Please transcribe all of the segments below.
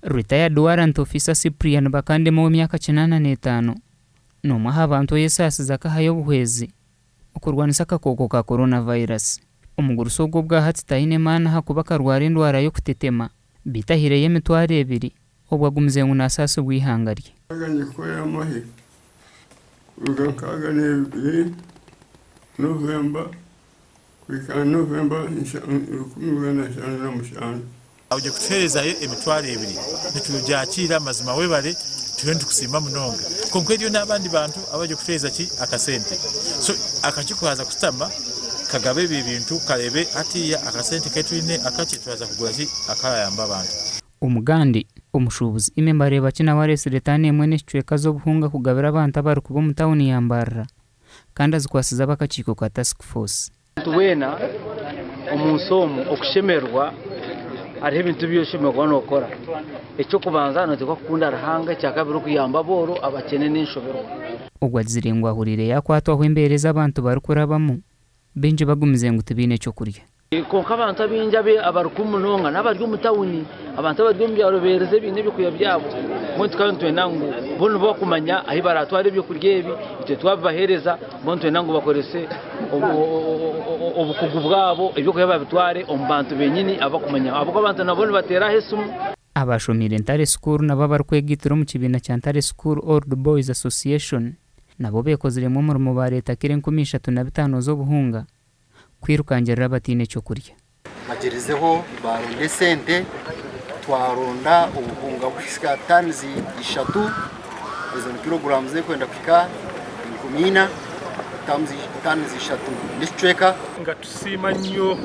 Retired Warrant Officer Cyprian Bakandema ow'emyaka 85 n'omwe aha bantu oyesaasize akahayo obuhwezi okurwanisa akakooko ka coronavirus. Omugurusi ogu obwahati taine maani ahakuba akarwara endwara y'okutetema beitu ahaireyo 2000 obwo agumize ngu nasaasibwa eihanga rye. Nkaaga ninkora amahe kuruga 62 Novemba kuhika Novemba 1977. Oije kutuheerezayo 20,000 nitugyakiira mazima webare turiyo nitukusiima munonga kwonka eriyo n'abandi bantu abarije kutuheereza ki akasente so akakiiko kaaza kushutama kagabe ebi ebintu kareebe hatiiya akasente ketwine akakye turaza kugura ki akarayamba abantu. Omugande, omushuubuzi Immy Mbareebaki nawe areetsire taani emwe n'ekicweka z'obuhunga kugabira abantu abarikuba omu tauni ya Mbarara kandi azikwasize ab'akakiiko ka Task Force. Omuntu weena omu nsi omu okushemererwa hariho ebintu ebi oshemereire kuba nookora. Eky'okubanza nooteekwa kukunda Ruhanga, ekyakabiri okuyamba abooro, abakyene n'enshoberwa. Ogwo agizire ngu ahuriire yaakwatwaho embeera ezi abantu barikurabamu, baingi bagumize ngu tibaine ky'okurya. Kwonka abantu abaingi abarikubi munonga n'abari omu tauni. Abantu abari omu byaro beerize baine ebyokurya byabo. Mbwenu tukaba nitwenda ngu bo nibo barikumanya ahu baraatware ebyokurya ebi, itwe twabibaheereza. Mbwenu nitwenda ngu bakorese obukugu bwabo ebyokurya babitware omu bantu benyini abu barikumanya ahabw'okuba abantu nabo nibateera aha esimu. Abashomiire Ntare School nabo abarikwegaitira omu kibiina kya Ntare School Old Boys Association nabo beekoziremu omurimo baareeta kiro 35,000 z'obuhunga kwirukangirira abataine ky'okurya. Bagyerizeho baaronda esente, twaronda obuhunga bukuhika tanizi ishatu, ezo ni kiloguraamu zirikwenda kuhika 4,000, tanizi ishatu n'ekicweka. Nga tusiima nnyo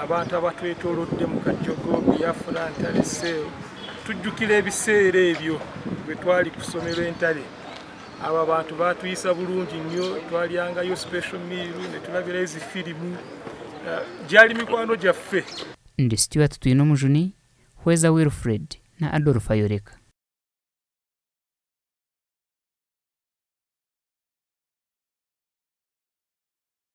abantu abatwetoolodde mu Kajogo, Biafra, Ntare Cell. Tujjukira ebiseera ebyo bwe twali ku ssomero e Ntare. Abo abantu baatuyisa bulungi nnyo, twalyangayo special meal ne tulabirayo zi firimu. Gyali mikwano gyaffe. Ndi Stuart Twinomujuni, Hweza Wilfred na Adolf Ayoreka.